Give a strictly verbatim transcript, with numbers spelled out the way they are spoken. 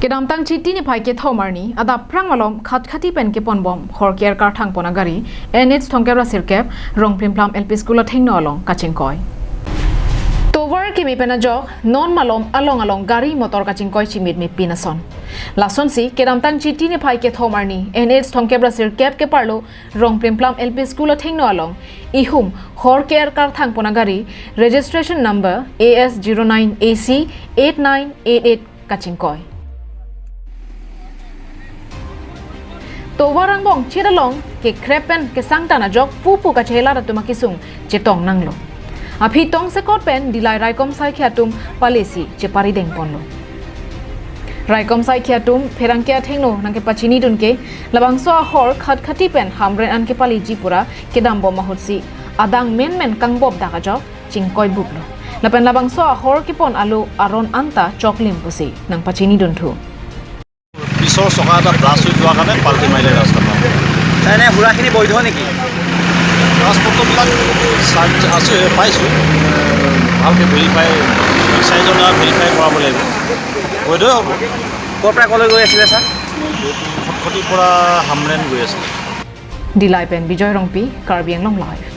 Kedamtang Chiti niphai kethom arni adap phrang malom Khatkhati pen keponbom hor ke-er karthang pon agari N H thomkep ra sirkep Rongplimplam L P School athengno along kachingkoi. Tovar keme pen ajok non malom along along gari motor kachingkoi chimit mepin ason. Lasonsi kedamtang Chiti niphai kethom arni N H thomkep ra sirkep keparlo Rongplimplam L P School athengno along ihum hor ke-er karthang pon agari registration number A S zero nine A C eight nine eight eight kachingkoi. Tovar angbong chit along kekrep pen kesangtan ajok pupu kachehelat atum akisung chetong nanglo. Aphi tongsekot pen Dillai raikom saikhi atum palesi cheparideng ponlo. Raikom saikhi atum pherangke athengno nangkepachinidun ke labangso ahor Khatkhati pen Hamren an kepaleji pura kedambom ahutsi adang menmen kangbop dak ajok chingkoi buplo. Lapen labangso ahor kepon alo aron anta choklim pusi nangpachinidun thu. পিছৰ চকা এটা ব্লাষ্ট হৈ যোৱাৰ কাৰণে পাল্টি মাৰিলে ৰাস্তাটো। এনে সুৰাখিনি বৈধ নেকি? কাগজ পত্ৰবিলাক চাৰ্চ আছে, পাইছোঁ। ভালকৈ ভেৰিফাই, এক্সাইজৰ দ্বাৰা ভেৰিফাই কৰাব লাগিব। বৈধই হ'ব। ক'ৰ পৰা ক'লৈ গৈ আছিলে ছাৰ? খটখটিৰ পৰা হামৰেণ গৈ আছিলে। Dillai pen Bijoy Rongpi, Karbi Anglong Live.